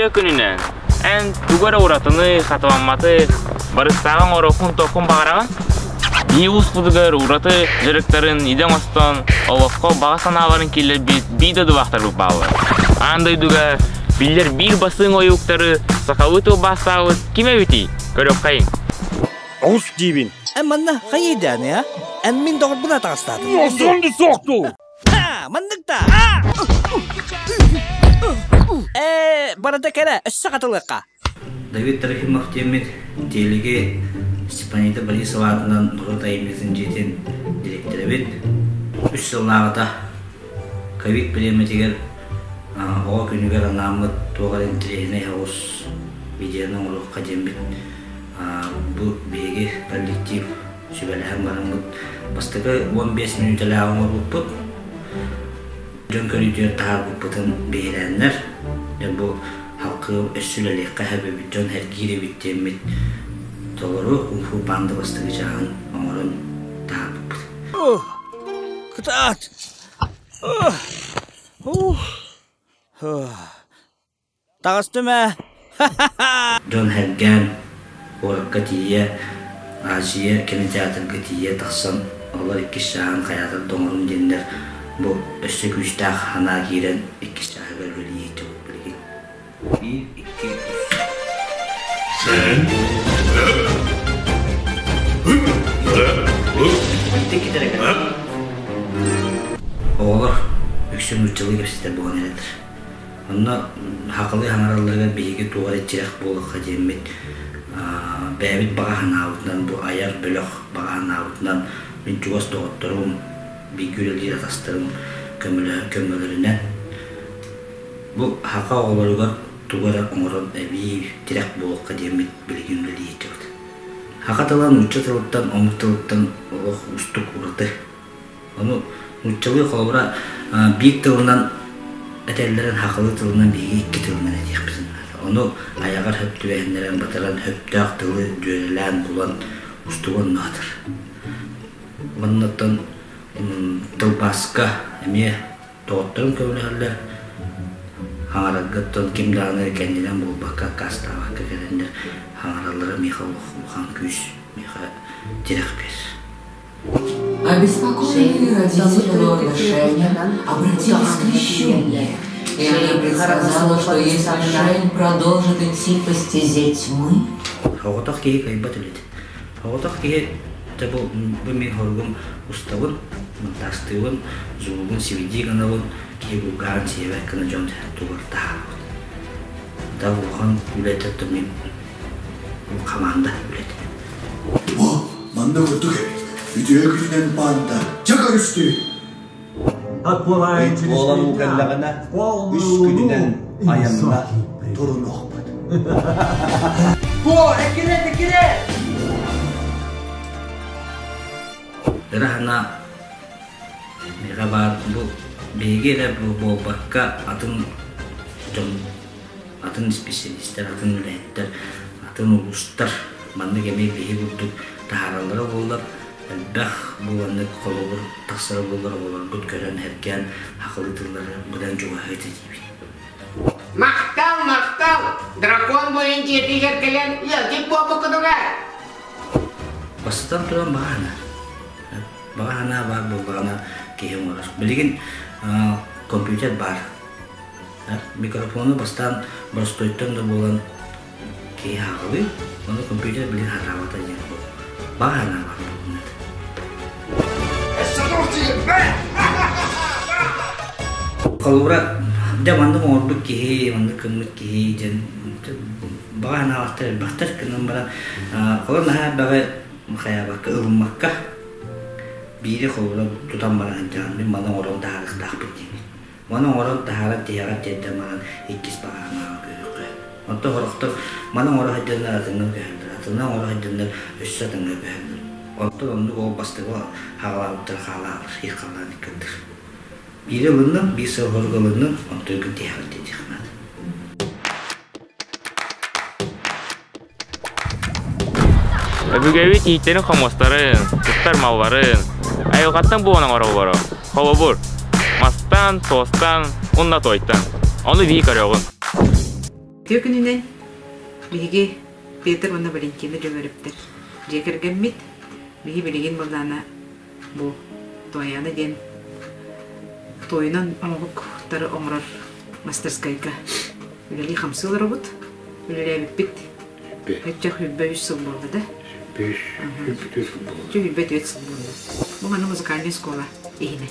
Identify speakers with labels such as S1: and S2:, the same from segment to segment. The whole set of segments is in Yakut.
S1: Үтүө күнүнэн! Эн тугу эрэ уратыны, хатыламматы, барыстааҕын оҥоруоххун-туоххун баҕараҕын? Биһиги улууспутугар ураты дьарыктарын идэ оҥостон, олоххо баҕа санааларын киллэрбит биир дойдулаахтарбыт бааллар. Аан дойдуга биллэр биир бастыҥ ойууктары сахалыы тылбаастаабыт ким эбитий? Көрүөххэйиҥ.
S2: Оҕус диибин.
S3: Эн манна хайыйдааны, а? Эн мин доҕорбун атаҕастаатыҥ.
S2: Сонду суохтуу.
S3: Ха, маннык да. Ээ, барыта кэрэ, өссө хатылыахха.
S4: Давид Трофимов диэммит Тиэлиги Степанида Борисова аатынан норуот айымньытын дьиэтин дириэктэрэбит. Үс сыллааҕыта ковид бириэмэтигэр оҕо күнүгэр анааммыт туох эрэ интэриэһинэй соҕус видеоны оҥоруохха диэммит бу биһиги коллектив сүбэлэһэн бараммыт бастакы 15 мүнүүтэлээх оҥорбуппут. Дьон көрүүтүгэр таһаарбыппытын биһирээннэр, дьэ бу халкы өссө үлэлиэххэ сөп эбит, дьон сэргиир эбит диэммит толору Кунг-фу панда бастакы чааһын оҥорон таһаарбыппыт.
S3: Кытаат! Таҕыстым ээ.
S4: Дьон сэргээн куоракка тиийэ, Азия кинотеатрга тиийэ тахсан олор иккис чааһын хайаатар да оҥорун диэннэр бу өссө күүстээх санаа киирэн иккис чааһыгар үлэлии сылдьабыт билигин. Биир, икки, үс. Оҕолор үксүн нууччалыы кэпсэтэр буолан эрэллэр. Онно сахалыы саҥаралларыгар биһиги туох эрэ тирэх буолуохха диэммит бэйэбит баҕа санаабытынан бу айар бөлөх баҕа санаабытынан мин чугас доҕотторум, бииргэ үлэлиир атастарым көмөлөрүнэн бу саха оҕолоругар тугу эрэ оҥорон эбии тирэх буолуохха диэммит билигин үлэлии сылдьабыт. Саха тыла нуучча тылыттан, омук тылыттан олох уустук ураты. Ону нууччалыы холобура биир тылынан этэллэрин сахалыы тылынан биһиги икки тылынан этиэхпитин наада. Ону айаҕар сөп түбэһиннэрэн батаран сөптөөх тылы дьүөрэлээн булан устуган наатар. Маннаттан тылбааска эмиэ доҕотторум көмөлөһөллөр. Хаҥараргыттан ким даҕаны кэннинэн буолбакка, аккаастаабакка кэлэннэр хаҥараллара миэхэ улахан күүс, миэхэ тирэх биэрэр.
S5: Обеспокоенные родители лорда Шэня обратились к Вещунье, и она предсказала, что если Шэнь продолжит идти по стезе тьмы...
S4: Соҕотох киһи кыайбат үлэтэ. Соҕотох киһи дьэ бу, бу мин хоругум устабын, монтажтыыбын, звугун сибидии гынабын, киһи булгаан сиэбэт гына дьон тугар таһаарабын. Да улахан үлэтэ мин хамаанда үлэтэ.
S2: О, манна курдук эбит. Үтүө күнүнэн паанда. Ча көрүстүү!
S6: Отплывая через
S7: Буолан уу
S6: три дня
S7: кэллэҕинэ,
S6: в полную
S7: үс күнүнэн
S6: луну и
S7: айаҥҥа
S6: высокий прилив.
S2: Турунуохпут.
S3: О, эккирет, эккирет!
S4: Ыра санаа миэхэ баар бу биһиги эрэ буолбакка атын дьон атын исписэлиистэр, атын үлэһиттэр, атын улуустар маннык эмиэ биһи курдук таһаараллара буоллар, элбэх бу маннык холобур тахсара буоллар оҕолорбут көрөн, сэргээн сахалыы тыллары быдан чугаһыа этэ диибин.
S8: Махтал, махтал! Дракон буойун дьиэтигэр кэлэн ыалдьыт буолбуккутугар!
S4: Бастатан туран баҕа санаа. Баҕа санаа баар буоллаҕына киһи оҥорор. Билигин компьютер баар. Микрофону бастаан боростуойтан да буолан киһи ааҕалыыр, ону компьютер билин сатаабата диэн баҕа санаа баар буолуон этэ. Холобура, дьэ маннык оҥорбут киһи, маннык гыммыт киһи диэн баҕа санаалаахтар элбэхтэр гынан баран холобура наһаа элбэҕи хайаабакка ылыммакка биири холобура тутан баран сылдьаҕын мин маны оҥорон таһаарыахтаахпын диибин. Маны оҥорон таһааран тиһэҕэр тиэрдэн баран иккис баҕаһын көрүөххэ. Онтон сорохтор маны оҥоро сылдьаннар атыҥҥа көһөллөр, атыҥҥа оҥоро сылдьаннар өссө атыҥҥа көһөллөр. Онтон оннук ол бастакы хаалаабыттар хаалаалар, сир халлаан иккэрдэр. Биири ылынным, биир сыл хорук ылынным, онтон күн тиһэҕэр тиэрдиэх наада.
S1: Өбүгэбит ииттэрин хомустарын, туттар малларын айылҕаттан булан оҥороллоро. Холобур, мастан, туостан уонна туойтан. Ону бии көрөҕүн.
S6: Үтүө күнүнэн биһиги Петр уонна Валентина Дьөгүөрүптэр дьиэ кэргэммит. Биһи билигин былаана бу Туойаана диэн туойунан оҥоһуктары оҥорор мастерскайга үлэлии-хамсыы олоробут. Үлэлээбиппит өттө 23 сыл буолла да? 24 сыл буолла. Бу манна музыкальнай школа иһинэ.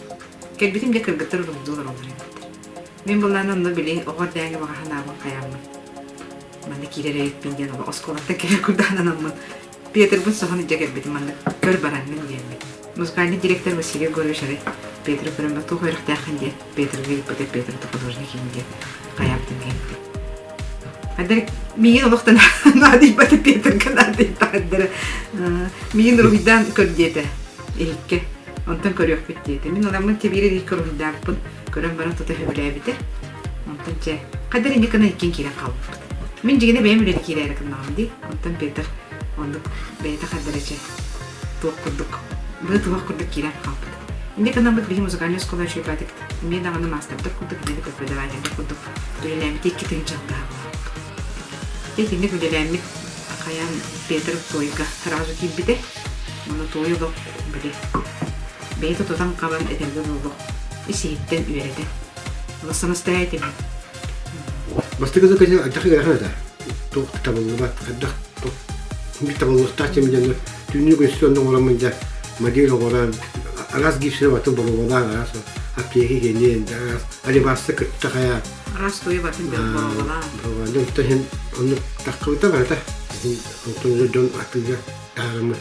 S6: Кэлбитим дьэ кыргыттар уруһуйдуу олороллор эбиттэр. Мин былаан онно били оҕо эрдээҥи баҕа санаабын хайааммын манна киирэр эбиппин диэн олох оскуолаттан кэлэр курдаананаммын Петрбын соһон илдьэ кэлбитим манна көр бараҥҥын диэммин. Музыкальный директор Василий Егорович арай Петры көрөн туох үөрэхтээххин диэн Петрга ыйыппыта Петр это художник диэн хайаабытын кэлбитим. Хайдар миигин олохтон наадыйбата Петрга наадыйбаттара миигин уруһуйдаан көр диэтэ иһиккэ онтон көрүөхпүт диэтэ. Мин ыламмын тибиир иһиккэ уруһуйдаабыппын көрөн баран тута сөбүлээбитэ. Онтон чэ, хайдар инник гына иккиэн киирэн хаалбыппыт. Мин дьигинэ бэйэм үлэни киирээри гыннаҕым дии. Онтон Петр оннук бэйэтэ хайдара чэ, туох курдук, быа туһах курдук киирэн хаалбыт. Инник гынаммыт биһи музыкальнай оскуола үчүгэйбатык эмиэ даҕаны маастардар курдук, эмиэ да преподавателлэр курдук үлэлээбит 2 тыһыынча алтаһа буолбут. Итинник үлэлээммит хайаан Петр туойга сразу киирбитэ. Ону туой олох били бэйэтэ тутан-хабан этэргэ буолуох ис-иһиттэн үөрэтэ. Олох самостоятельно.
S7: Бастакы заказ ардах ыарахан этэ. Туох табыллыбат, хайдах туох биир табыллыахтаах кэмигэр түүнү көстөн оҥороммун дьэ модель оҥорон араас гипсэ батын боруобалаан араас аптека киэниэн араас алибасты кытта хайа
S6: Араас туйу батын боруобалаан.
S7: Боруобалаан онтон иһин оннук таххыбыта барыта онтон дьон атыыга таһаарыммыт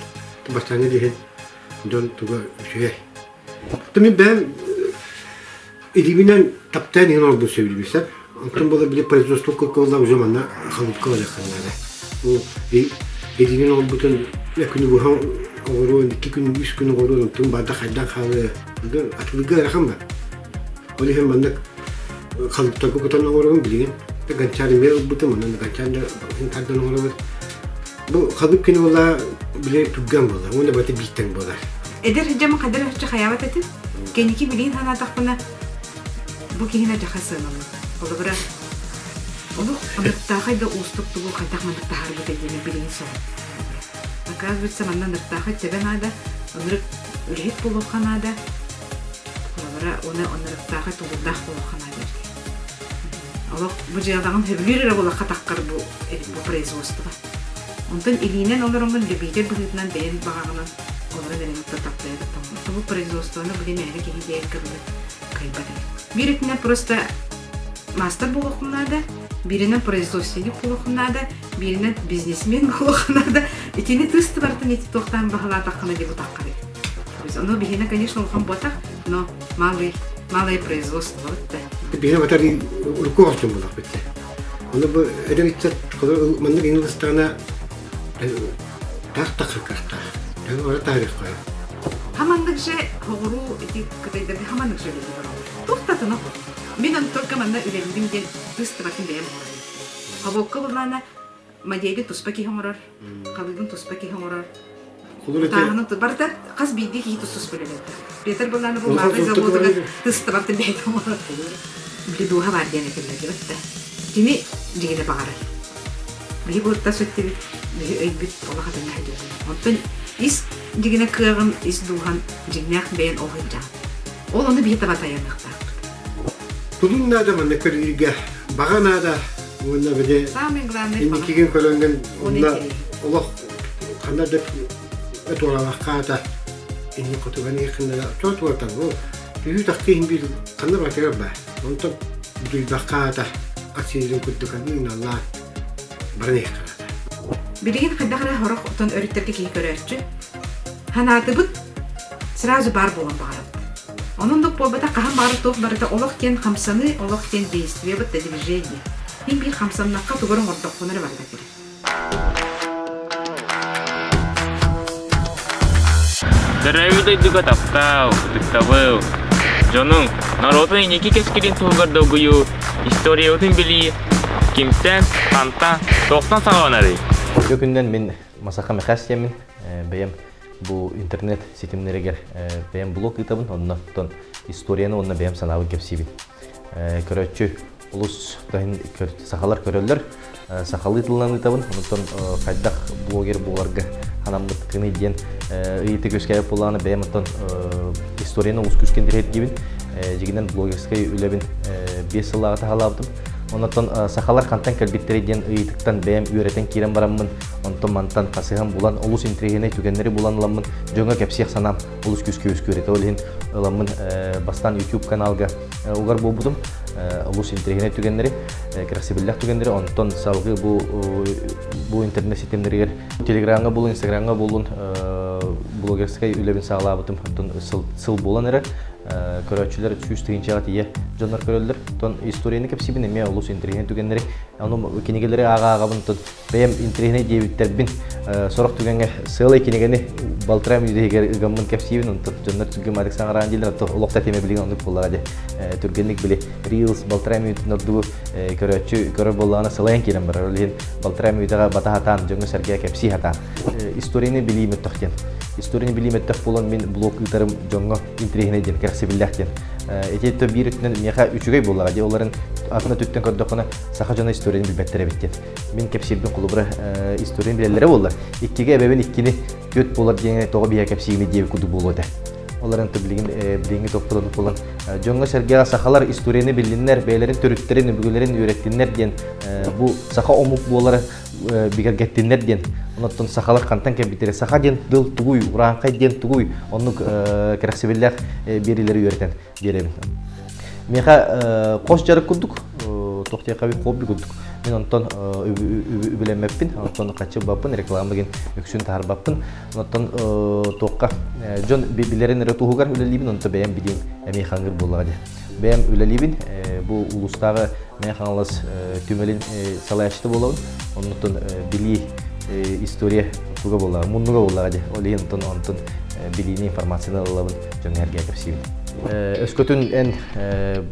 S7: бастааны диһин дьон туга үчүгэй. Мин бэйэм илиибинэн таптаан иһин олорбут сөбүлүүбүн. Онтон буола били производство куркуолла уже манна халыпка барыаххын наада. Бу илиинэн оҥорбутун күнү быһа оҥоруон, 2 күн, 3 күн оҥоруон, онтун барда хайдан хаалыа. Атылыга ыарахан ба. Ол иһин маннык халыптарга кутан оҥоробун билигин. Гончар эмиэ ылбытым, онон гончар тардан оҥоробут. Бу халып күнү буола били түргэн буолар, уонна баты бииртэн буолар.
S6: Эдэр дьон хадыр өччө хайаабат этим. Кэнники билигин санаатахпына бу киһини дьаха сыаналыыр. Холобура, олох ынырыктаахай да уустук тугу хайдах маннык таһаарбыта диэни билигин соҕун. Оказывается, манна ынырыктаахай төбө наада, ынырык үлэһит буолуохха наада, холобура, уонна ынырыктаахай тулуурдаах буолуохха наада эбит. Олох бу дьыалаҕын сөбүлүүр эрэ буолахха таххар бу эбит бу производство. Онтон илиинэн олороҥҥун любитель быһыытынан бэйэн баҕаҕынан олорон эрэн таптайа бу производствоны били мээнэ киһи диэн кырылы кыайбат эбит. Биир өттүнэн просто маастар буолуоххун наада, бииринэн производственник буолуоххун наада, бииринэн бизнесмен буолуоххун наада. Итини тыс барытын ити туохтаан баһылаатаххына дии бутахха эбит. То есть ону биһиэнэ, конечно, улахан буотах, но малый, малое производство да.
S7: Биһиэнэ батар урукку оҕоччун буолах битте. Ону бу эдэр ыччат маннык иҥилистаана таах таххаккахтаах. Ора таарыхха.
S6: Хаманнык же хоҕуруу ити кытайдарга хаманнык же үлэлии бараллар. Туох Мин он только манна үлэлиибин диэн тыс тыбатын бэйэм оҥоробун. Хобуокка буллаана модели туспа киһи оҥорор, халыыбын туспа киһи оҥорор. Тааһынан барыта хас биирдии киһи тус-туспа үлэлэтэр. Петр буллаана бу Маҕай заводугар тыс тыбатын бэйэтэ оҥорор. Били дууһа баар диэн этиллэр дибит да. Кини дьиҥинэ баҕарар. Биһи бурта сүттүбүт, биһи өйбүт олох атыҥҥа сылдьар. Онтон ис дьиҥинэ кыаҕын, ис дууһан дьиҥнээх бэйэн ол сылдьаҕын. Ол ону биһи таба тайаныахтаахпыт.
S7: Тулун наада манна көрүүгэ баҕа наада уонна били
S6: Самый главный
S7: инникигин көрөнгөн онно олох ханна да туоралаххаата инни хотуган иэххиннэ туора туоратан ол түһүү тахтыы иһин биир ханна барытыгар баар онтон дуйбаххаата асиирин курдук ыналлаан баран иэххэ
S6: Билигин хайдах эрэ сорох отон өрүттэргэ киһи көрөөччү. Ханаатыбыт сразу баар буолан баҕарабыт. Онон да буолбатах хаһан баҕар туох барыта олох диэн хамсаныы, олох диэн действие бытта движение. Мин биир хамсаннахха тугу эрэ оҥордохпуна эрэ барыта кэлэр.
S1: Төрөөбүт дойдуга таптал, ытыктабыл, дьонуҥ, норуотун инники кэскилин туһугар долгуйуу, историябытын билии кимтэн, хантан, туохтан саҕаланарый?
S9: Үтүө күнүнэн мин Масаха Мэхээс диэммин. Бэйэм бу интернет ситимнэригэр бэйэм блог ыытабын, онно историяны уонна бэйэм санаабын кэпсиибин. Көрөөччү Олус сахалар көрөллөр. Сахалыы тылынан ыытабын. Онтон хайдах блогер буоларга ханаммыт кыный диэн ыйытык үөскээбит буоллаҕына бэйэм оттон историяны олус күүскэ интэриэһиргиибин. Дьигинэн блогерскай үлэбин 5 сыллааҕыта саҕалаабытым. Онтон сахалар хантан кэлбиттэрий диэн ыйытыктан бэйэм үөрэтэн киирэн бараммын, онтон мантан хасыһан булан, олус интэриэһинэй түгэннэри булан ыламмын, дьоҥҥо кэпсиэх санаам олус күүскэ үөскүүр этэ. Ол иһин ыламмын бастаан YouTube каналга угар буолбутум. Олус интэриэһинэй түгэннэри, кэрэхсэбиллээх түгэннэри, онтон салгыы бу бу интернет ситимнэригэр Телеграмҥа буолун, Инстаграмҥа буолун блогерскай үлэбин саҕалаабытым. Онтон сыл буолан эрэр. Көрөөччүлэр 100 тыһыынчаҕа тиийэ дьоннор көрөллөр. Онтон историяны кэпсиибин эмиэ олус интэриэһинэй түгэннэри. Ону кинигэлэри ааҕа-ааҕабын бэйэм интэриэһинэй диэбиттэрбин сорох түгэҥҥэ сыалай кинигэни балтараа мүнүүтэ иһигэр ыгаммын кэпсиибин, онтон дьоннор түргэн саҥараан дииллэр, оттон олох тэтимэ билигин оннук буоллаҕа дии. Түргэнник били Reels балтараа мүнүүтүн ордугу көрөөччү көрөр буоллаҕына сылайан киирэн барар. Ол иһин балтараа мүнүүтэҕэ бата сатаан, дьоҥҥо-сэргэҕэ кэпсии сатаан. Историяны билии мөттөх диэн. Историяны билии мөттөх буолан мин блог ыытарым дьоҥҥо интэриэһинэй диэн, кэрэхсэбиллээх диэн. Ити биир өттүнэн миэхэ үчүгэй буоллаҕа дии. Оларын атын өттүттэн көрдөххүнэ саха дьоно историяны билбэттэр эбит диэн. Мин кэпсиирбин холобура историяны билэллэрэ буоллар, иккигэ эбэбин иккини түөрт буолар диэҥэ тоҕо биһиэхэ кэпсиигини диэбит курдук буолуо этэ. Оларын билигин билиҥҥи топпутун булан дьоҥҥо-сэргэҕэ сахалар историяны биллиннэр, бэйэлэрин төрүттэрин, өбүгэлэрин үөрэттиннэр диэн бу саха омук буолара бигэргэттиннэр диэн. Онон сахалар хантан кэлбиттэрэ, саха диэн тыл тугуй, урааҥхай диэн тугуй, оннук кэрэхсэбиллээх биэриилэри үөрэтэн биэрэбин. Миэхэ хос дьарык курдук, туох диэххэ хобби курдук. Мин онтон үбүлэммэппин, онтон хаччы ылбаппын, реклама диэн үксүн таһарбаппын. Онтон туохха дьон билэрин эрэ туһугар үлэлиибин, онто бэйэм билиим эмиэ хаҥыр буоллаҕа дии. Бэйэм үлэлиибин, бу улуустааҕы Мэҥэ Хаҥалас түмэлин салайааччыта буолабын. Оннуттан билии история туга буоллаҕа, муннуга буоллаҕа дии. Ол иһин онтон онтон билиини, информацияны ылабын, дьоҥҥо эргэ кэпсиибин. Өскөтүн эн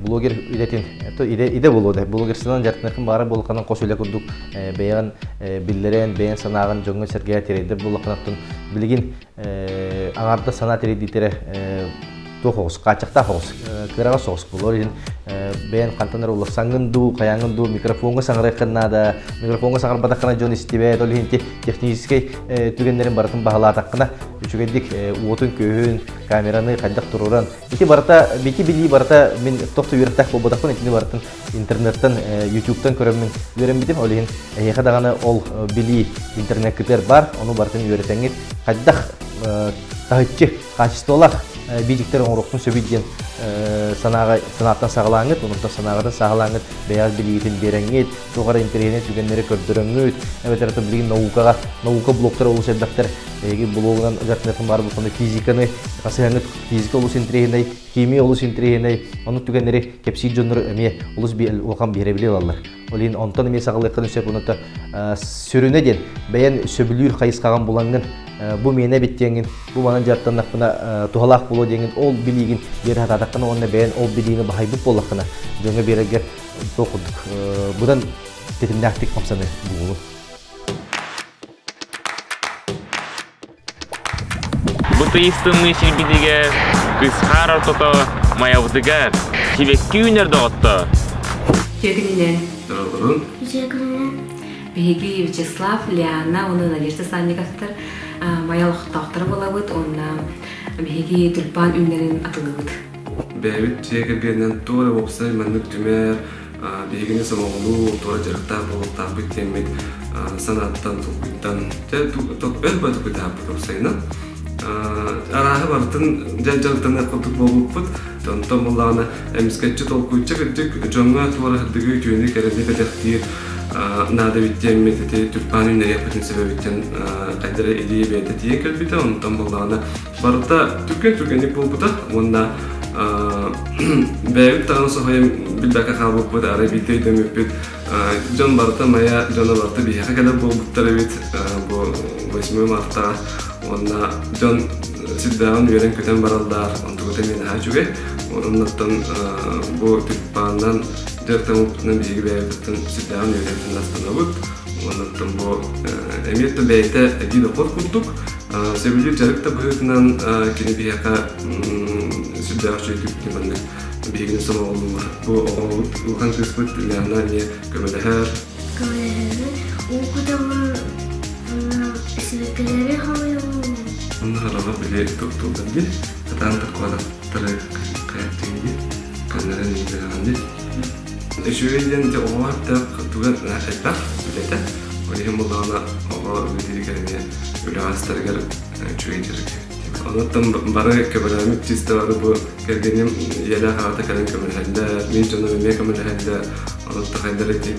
S9: блогер идэтин, идэ буолуо да, блогерсынан дьарыктаныаххын баҕарар буоллаххына хос үлэ курдук бэйэҕин биллэрэн, бэйэҥ санааҕын дьоҥҥо-сэргэҕэ тириэрдэр буоллаххына, билигин аҥаардас санаа тириэрдиитэрэ туох оҕус, хааччахтаах оҕус, кыараҕас соҕус буолар. Иһин бэйэн хантан эрэ уларсаҥҥын дуу, хайааҥҥын дуу микрофоҥҥа саҥарыаххын наада. Микрофоҥҥа саҥарбатаххына дьон истибэт, ол иһин техническэй түгэннэрин барытын баһылаатаххына, үчүгэйдик уотун-күөһүн, камераны хайдах туруоран, ити барыта, ити билии барыта мин туох да үөрэхтээх буолбатахпын, итини барытын интернеттэн, ютубтан көрөммүн үөрэммитим. Ол иһин эһиэхэ даҕаны ол билии интернеккитигэр баар, ону барытын үөрэтэҥҥит хайдах таһыччы хаачыстыбалаах биидьиктэр оҥоруохпун сөбүй диэн санааҕа санааттан саҕалааҥҥыт, онтон санааҕытын сааһылааҥҥыт, бэйэҕит билиигитин биэрэҥҥит, туох эрэ интэриэһинэй түгэннэри көрдөрөҥҥүт, эбэтэр билигин наукаҕа наука блоктара олус элбэхтэр. Эһиги блогунан ыгартыныаххын баар буолхуна физиканы хасыһаҥҥыт, физика олус интэриэһинэй, химия олус интэриэһинэй, оннук түгэннэри кэпсиир дьоннору эмиэ олус улахан биһирэбили ылаллар. Ол иһин онтон эмиэ саҕалыаххын сөп, онута сүрүнэ диэн бэйэн сөбүлүүр хайысхаҕын булаҥҥын, бу миэнэ эбит диэҥҥин, бу манан дьарыктаннахпына туһалаах буолуо диэҥҥин ол билиигин биэрэ сатаатаххына уонна бэйэн ол билиини баһайбыт буоллаххына, дьоҥҥо биэрэргэр туох курдук быдан тэтимнээхтик хамсаныы буолуо.
S1: Бу тыйыс тымныы сирбитигэр кыс-хаар ортото майабытыгар сибэкки үүнэр доҕоттоор.
S6: Үтүө
S10: Дорогорун.
S11: Үтүө күнүнэн.
S6: Биһиги Вячеслав, Лиана уонна Надежда Санниковтар майа олохтоохторо буолабыт уонна биһиги тюльпан үүнэрин атылыыбыт.
S10: Бэйэбит дьиэ кэргэнинэн туох эрэ уопсай маннык түмэр, биһигини сомоҕолуу туора дьарыктаах буолуохтаахпыт диэммит санааттан, толкуйтан, өр бары толкуйдаабыт уопсайынан. Арааһы барытын дьарыктаныах курдук буолбуппут. Онтон буоллаҕына эмискэччи толкуйча кырдьык дьоҥҥо туора сырдыгы, үтүөнү, кэрэни бэлэхтиир наада эбит диэммит ити тюльпан үүннэриэхпитин сөбөбүттэн хайдара илии бэйэтэ тиийэн кэлбитэ. Онтон буоллаҕына барыта түргэн-түргэнник буолбута уонна бэйэбит даҕаны соһуйан билбэккэ хаалбыппыт, арай биирдэ өйдөммүппүт дьон барыта майа дьоно барыта биһиэхэ кэлэр буолбуттар эбит бу 8 мартаҕа уонна дьон сүрдээҕин үөрэн-көтөн бараллар онтугута эмиэ наһаа үчүгэй оннуттан бу тюльпанынан дьарыктаммыппытынан биһиги бэйэбититтэн сүрдээҕин үөрэн астынабыт уоннаттан бу эмиэ да бэйэтэ эбии дохуот курдук сөбүлүүр дьарык да быһыытынан кини биһиэхэ сүрдээх үчүгэй маннык. биһигини сомоҕолуур. Бу оҕобут улахан кыыспыт Лиана эмиэ көмөлөһөр.
S11: Көмөлөһөбүн. Уу кутабын, сибэккилэри хомуйабын.
S10: Онно хараҕа били туттуллар дии. Сатаан таккуолаттары хайаттыгын дии. Көннөрөн иилэрэҕин дии. Үчүгэй диэн ити оҕо өттөх туга элбэх үлэтэ. Ол иһин буоллаҕына оҕо үлэтигэр эмиэ үлэҕэ астарыгар үчүгэй дьарык. Онуттан бары көмөлөөмүт чисто бары бу кэргэним ийэлээх аҕата кэлэн көмөлөһөллөр, мин дьонум эмиэ көмөлөһөллөр. Онуттан хайдар ити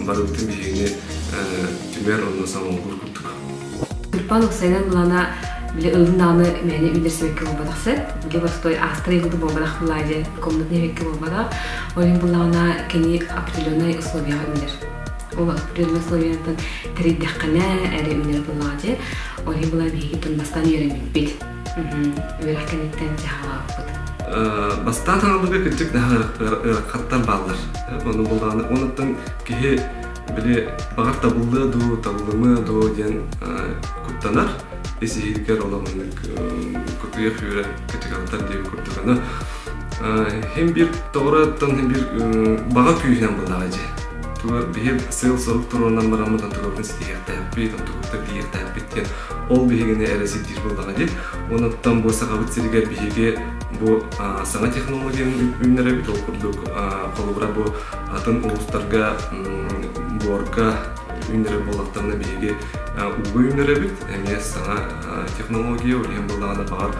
S10: барыбытын биһигини түмэр онно сомоҕолуур курдук.
S12: Тюльпан уопсайынан булана били ылын даҕаны мээнэ үүнэр сибэкки буолбатах сөп. Били простой астра иһилди буолбатах буолаа комнатный эбэкки буолбатах. Ол иһин буллаҕына кини определенный условияҕа үүнэр. Ол определенный условиятын тэрийдэххинэ эрэ үүнэр буоллаҕа дьэ. Ол иһин була биһиги бастаан үөрэммиппит. Үөрэх кэнниттэн дьаһалаабыппыт.
S10: Бастаан таҥалыга кырдьык наһаа ыарахаттар бааллар. Ону буллаҕына онуттан киһи били баҕар табыллыа дуу, табыллымыа дуу диэн куттанар. Ис иһигэр олох кутуйах үүрэн кычыкалатар диэби курдук. Аны хим бир тоҕураттан хим бир баҕа күүһүнэн буллаҕа дьэ. Туга биһи сыал-сорук туруорунан бараммыт онтугабытын ситиһиэхтээхпит, онтугуттар тиийиэхтээхпит диэн ол биһигини эрэ сирдиир буоллаҕа дии. Онуттан бу Сахабыт сиригэр биһиги бу саҥа технологияны үүннэрэбит. Ол курдук холобура бу атын улуустарга буорга үүннэрэр буоллахтарына биһиги ууга үүннэрэбит. Эмиэ саҥа технология, ол иһин буоллаҕына баҕар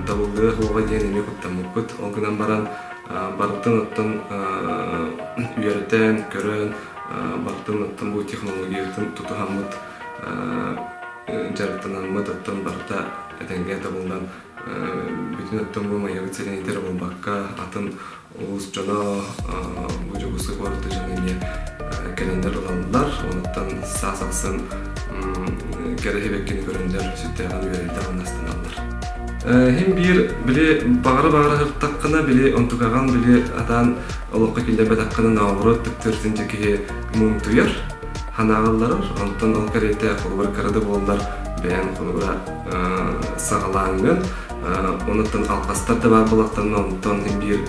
S10: табыллыа суоҕа диэн эмиэ куттаммыппыт. Ол гынан баран барытын оттон үөрэтэн, көрөн, барытын оттон бу технологиятын тутуһаммыт дьарыктанаммыт оттон барыта этэҥҥэ табыллан бүтүн оттон бу Майабыт сирин буолбакка атын улуус дьоно бу Дьокуускай куорат дьоно эмиэ кэлэннэр ылаллар. Онуттан саас ахсын кэрэ сибэккини көрөннөр сүрдээҕин үөрэллэр уонна астыналлар. Хим биир били баҕара-баҕара сыртаххына били онтукаҕын били атаан олоххо киллэрбэтэххинэ наоборот тыктыртын киһи муунтуйар ханаалларар. Онтон ол кэриэтэ холобура кыра да буоллар бэйэҥ холобура саҕалааҥҥын онуттан алҕастар да баар буоллахтарына онтон биир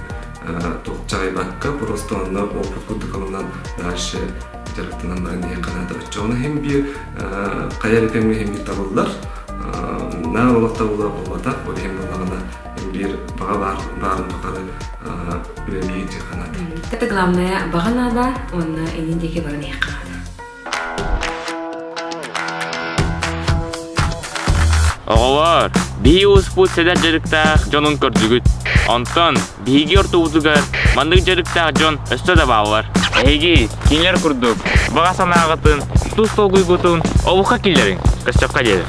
S10: туох чаҕыйбакка просто онно опыт курдук ылынан дальше дьарыктанан баран иһиэххэ наада. Оччоҕуна иһин биир хайа эрэ кэмҥэ иһин биир табыллар. Наар олох табыллар буолбатах, ол иһин буоллаҕына биир баҕа баар баарын тухары үлэлии иһиэххэ наада.
S12: Это главное баҕа наада уонна иннин диэки баран иһиэххэ наада.
S1: Оҕолор, биһиги улууспут сэдэх дьарыктаах дьонун көрдүгүт. Онтон биһиги ортобутугар маннык дьарыктаах дьон өссө да бааллар. Эһиги кинилэр курдук баҕа санааҕытын, тус толкуйгутун олоххо киллэриҥ. Көстөххө диэри.